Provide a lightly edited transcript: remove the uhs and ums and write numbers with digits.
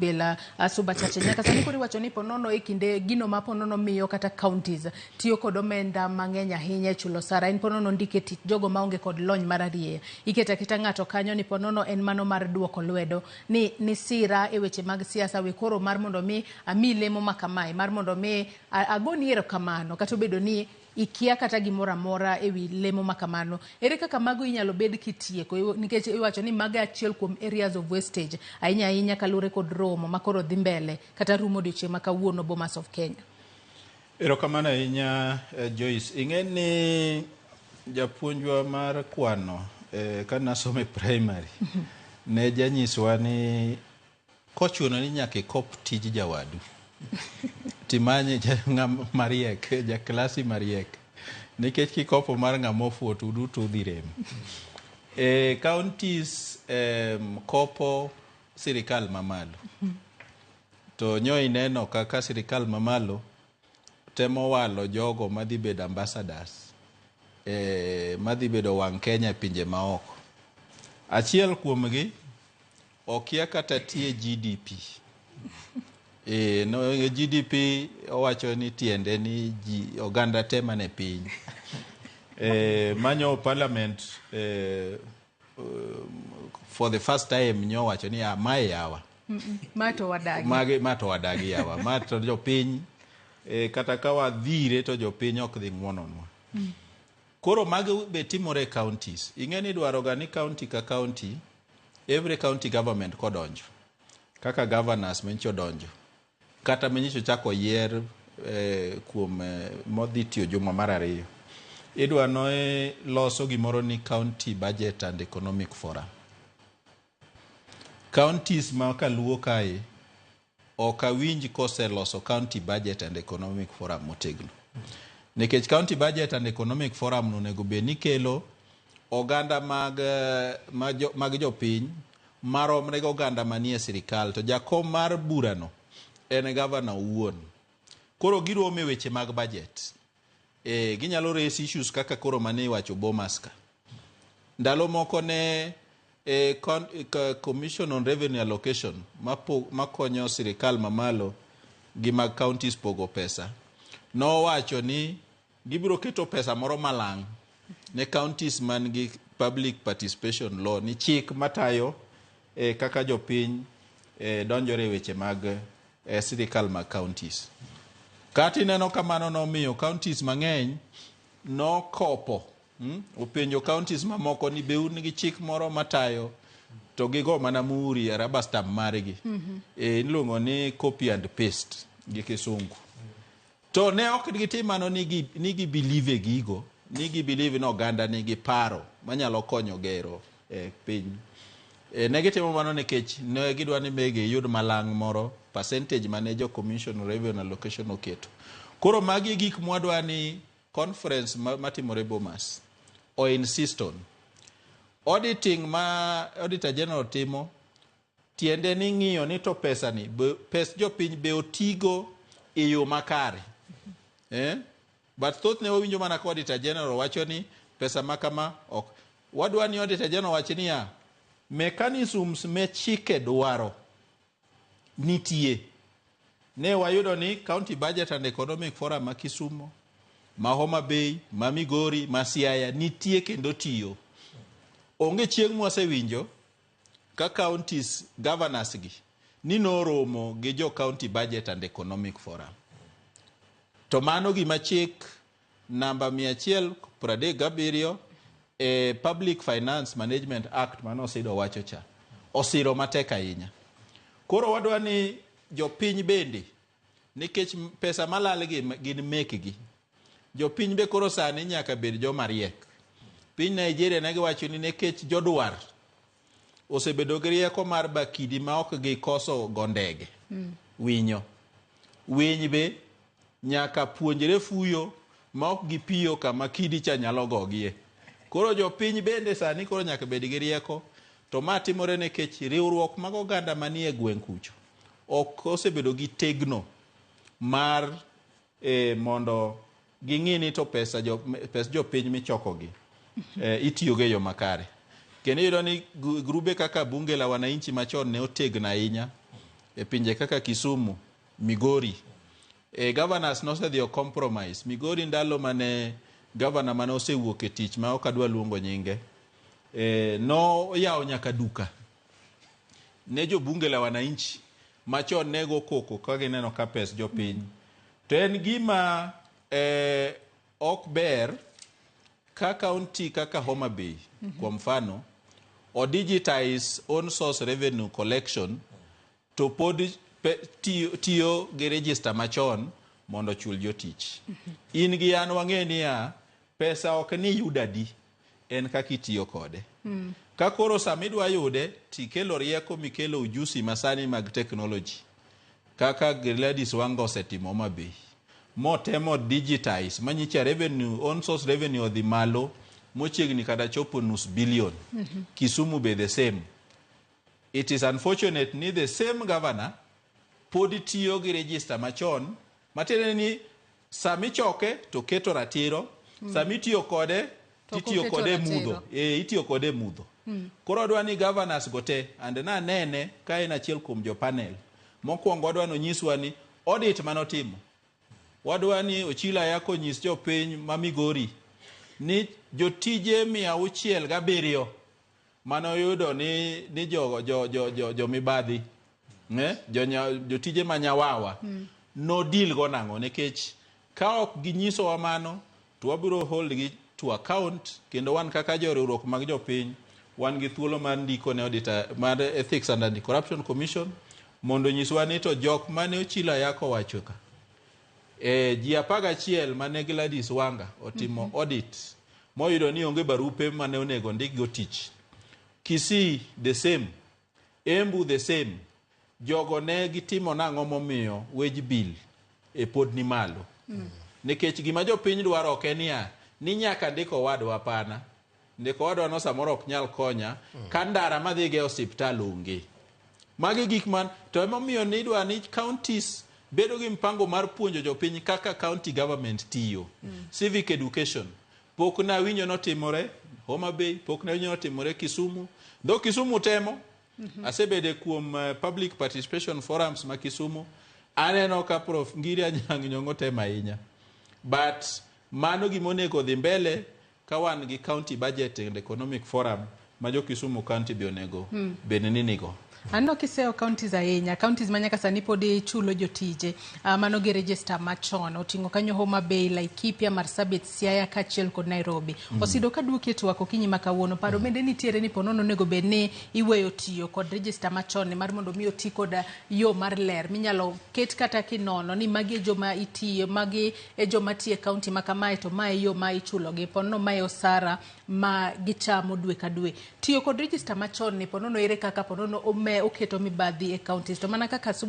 Bela Suba Chache nyaka sani koro iwacho ni ponono e kinde gino ma ponono miyo kata counties tiyo kod omenda mang'eny ahinya e chulo sara en ponono ndike tich jogo maonge kod lony mar arieya. Iketo aketa ng'ato kanyo ni ponono en mano mar duoko lwedo ni nisira e weche mag siasa we koro mar mondo mi ami lemo ma kamae mar mondo mi agoni erokamano kata obedo ni ikia kata gimoro amora e wi lemo ma kamano. Ere kaka mago inyalo bed kitieko nikech iwacho ni mago e achiel kuom areas of wastage ahinya ahinya kaluwore kod romo ma koro dhi mbele kata rumo odiochieng' ma kawuono Bomas of Kenya. Erokamano ahinya Joyce. Ing'e ni japuonjwa mar kwano kane asomo e primary ne janyiswa ni Kochuno ni nyaka ikop tij jawadu, timany ng'ama mariek, ja klasi mariek. Nikech kikopo mar ng'ama ofuwo to uduto udhi rem. E counties kopo sirikal mamalo. To nyo ineno kaka sirikal mamalo temo walo jogo madhi bedo ambassadors, madhi bedo wang' Kenya e pinje maoko. Achiel kuomgi Okia kata tie GDP. E, no, GDP owacho ni tiende ni ji, oganda te mane piny. E, manyo parliament e, for the first time nyowacho ni ah, mae yawa. Ma to wadagi. Mage, ma to wadagi yawa. Ma to jopiny e, kata ka wadhire to jopiny ok dhi ng'wononwa. Koro mago be timore e counties. Ing'e ni idwaro ga ni county ka county, every county government kodonjo, kaka governors manyicha odonjo, kata manyicha ochak oyier eh, kuom eh, modhi tiyo juma mar ariyo, idwa no eh, loso gimoro ni county budget and economic forum. Counties ma kaluo kae ok awinj koseloso County Budget and Economic Forum motegno. Nikech County Budget and Economic Forum no onego bed ni kelo oganda mag, mag, jo, mag jopiny maromre gi oganda manie sirikal to jakom mar burano en gavana owuon. Koro giromo e weche mag budget. E, ginyalo raise issues kaka koro mane iwacho Bomas ka. Ndalo moko ne e, con, e, Commission on Revenue Allocation makonyo sirikal mamalo gi mag counties pogo pesa nowacho ni gibiro keto pesa moro malang' ne counties man gi public participation law ni chik matayo e, kaka jopiny e, donjore e weche mag e sirikal mag counties. Kata ineno ka mano nomiyo counties mang'eny nokopo openjo counties mamoko ni be un gi chik moro matayo to gigo mana muhuri e rubber stamp margi. E, iluongo ni copy and paste gi kisungu. To ne ok gitim mano ni gi, ni gi believe e gigo, ni gi believe ni oganda nigi paro manyalo konyo gero e piny. E, ne gitimo mano nikech ne gidwa ni be giyud malang' moro percentage mane jo Commission on Revenue Allocation oketo. Koro magi e gik mwadwa ni conference matimore Bomas o insist on. Auditing ma Auditor General timo tiende ni ng'iyo ni to pesa ni be, pes jopiny be otigo e yo makare. Eh? But thothne wawinjo mana ka Auditor General wacho ni pesa ma kama ok. Wadwa ni Auditor General wach niya, mechanisms me chike dwaro nitie. Ne wayudo ni County Budget and Economic Forum ma Kisumo, ma Homa Bay, ma Migori, ma Siaya nitie kendo tiyo. Onge chieng' mwasewinjo ka counties governors gi ni noromo gi jo County Budget and Economic Forum. To mano gima chik namba 137 e Public Finance Management Act mane Osido wacho cha osiro matek ahinya. Koro wadwa ni jopiny bende nikech pesa malal gi gin mekgi. Jopiny be koro sani nyaka bed joma riek. Piny Nigeria ne giwacho ni nikech jodwar osebedo gi rieko mar bakidi ma ok gikoso go ndege. Winyo. Winy be nyaka puonjre fuyo ma ok gipiyo kama kidi cha nyalo gogie. Koro jopiny bende sani koro nyaka bed gi rieko to ma timore nikech riwruok mag oganda manie gweng' kucho ok osebedo gi tegno mar e, mondo ging'i ni to pesa jo, pes jopiny michokogi e, itiyogo e yo makare. Kendo iyudo ni grube kaka Bunge la Wananchi machon ne otegno ahinya. E pinje kaka Kisumu, Migori, governors nosedhi o compromise. Migori ndalo mane governor mane osewuok e tich ma ok adwa luongo nyinge, noyawo nyaka duka ne jobunge la wananchi machon ne go koko ka gineno ka pes jopiny. To en gima ok ber ka county kaka Homa Bay, kuom mfano, o digitize own source revenue collection to pod tiyo gi register machon mondo ochul jotich. In gi an wang'e niya, pesa ok ni yud adi, en kaka itiyo kode. Ka koro sama idwa yude, tikelo rieko mikelo ujuzi masani mag technology kaka Gladys Wanga osetimo Homa Bay, motemo digitize manyicha revenue, own source revenue odhi malo mochiegni kata chopo nus billion. Kisumu be the same. It is unfortunate ni the same governor pod tiyo gi register machon, matiende ni samichoke to keto ratiro, samitiyo kode To ok titiyo oketo kode e ratiro. mudho. Itiyo kode e mudho. Koro wadwa ni governors go te, and nanene ka en achiel kuom jo panel mokwongo, wadwa ni onyiswa ni audit manotimo. Wadwa ni Ochilo Ayako onyis jopiny ma Migori ni jotije 607 manoyudo ni jo mibadhi, jotije ma nyawawa nodil go nang'o, nikech ka ok ginyisowa mano to wabiro hold gi to account. Kendo wan kaka joriwruok mag jopiny wan gi thuolo mar ndiko ne auditor mar Ethics and Anti-Corruption Commission mondo onyiswa ni to jok mane Ochilo Ayako owacho ka, ji 11 mane Gladys Wanga otimo audit moyudo ni onge barupe mane onego ndik go tich. Kisii the same, Embu the same. Jogo ne gitimo nang'o momiyo wage bill e pod ni malo? Nikech gima jopiny dwaro ok en niya ni nyaka ndik owadwa, hapana. Ndiko owadwa no samoro ok nyal konya ka ndara madhigo e osiptal onge. Magi gik man to emomiyo nidwa ni counties bedo gi mpango mar puonjo jopiny kaka county government tiyo. Civic education. Pok nawinjo notimore Homa Bay, pok nawinjo notimore Kisumu. Dho Kisumu temo. Asebede kuom public participation forums ma Kisumu. Aneno ka Prof Ngiri Anyang' Nyong'o temo ahinya. But mano gima onego dhi mbele ka wan gi county budget and economic forum ma jo Kisumu county be onego bed ni nigo. Aneno kiseyo counties ahinya, counties ma nyaka sani pod ichulo jotije mano gi register machon oting'o kanyo Homa Bay, Laikipia, Marsabit, Siaya kaachiel kod Nairobi. Osido kaduoki e twak okinyi ma kawuono, paro bende nitiere ni ponono onego bed ni iweyo tiyo kod register machon ni mar mondo mi oti kod yo mar ler minyalo ket kata kinono ni magi e joma itiyo, magi e joma tiyo e county ma kamae, to mae e yo ma ichulogi, ponono mae osara ma gichamo dwe ka dwe. Tiyo kod register machon ni ponono ere kaka ponono oketo mibadhi e counties to mana kaka Suba